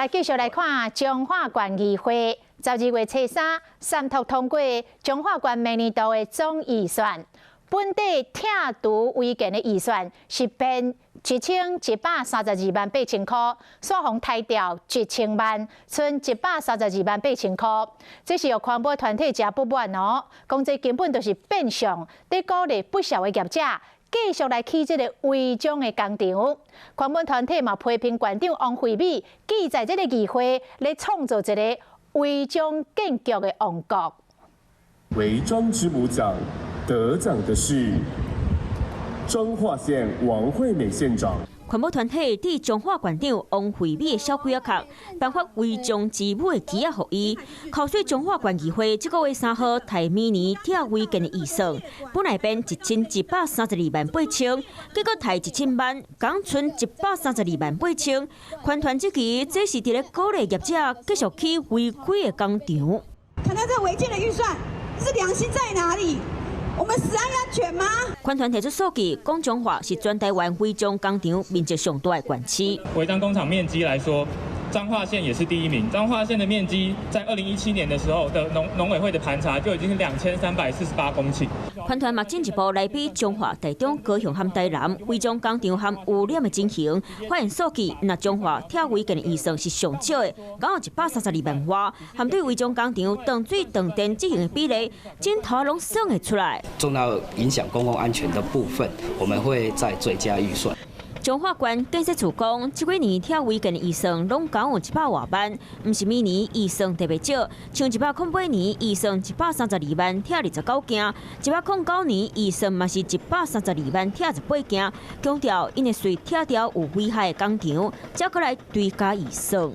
來繼續來看彰化縣議會，12月初三，三讀通過彰化縣明年度的總預算，本地拆除違建的預算是編1132萬八千箍，煞予刣掉1000萬，賰132萬八千箍。這是予環保團體誠不滿哦，講這根本就是變相佇鼓勵不肖的業者繼續來起這个違章的工廠。環保團體嘛批評縣長王惠美，記在這个議會咧創造一个違章建築的王國。違章之母獎得獎的是彰化縣王惠美縣長。環保團體對彰化縣長王惠美的小鬼仔殼，頒發違章之母的旗仔予伊。口水彰化縣議會這个月3號提明年拆違建的預算，本來編1132萬八千，結果刣1000萬，仝賰132萬8千。環團質疑這是佇咧鼓勵業者繼續起違規的工廠。看到這違建的預算，這良心在哪裡？我們食安安全嗎？環團提出數據，講彰化是全台灣違章工廠面積上大的縣市。違章工廠面積來說，彰化縣也是第一名。彰化縣的面積在2017年的時候的農委會的盤查就已經是2348公頃。環團嘛進一步來比彰化、台中、高雄和台南違章工廠和污染的情形，發現數據，若彰化拆違建的預算是上少的，僅有132萬外，和對違章工廠斷水斷電執行的比例，鏡頭攏算會出來。重要影響公共安全的部分，我們會再追加預算。彰化縣建設處講，這幾年拆違建的預算攏僅有100外萬，毋是每年預算特別少。像108年預算132萬拆29件，109年預算嘛是132萬拆18件，強調𪜶會隨拆掉有危害的工廠，才閣來追加預算。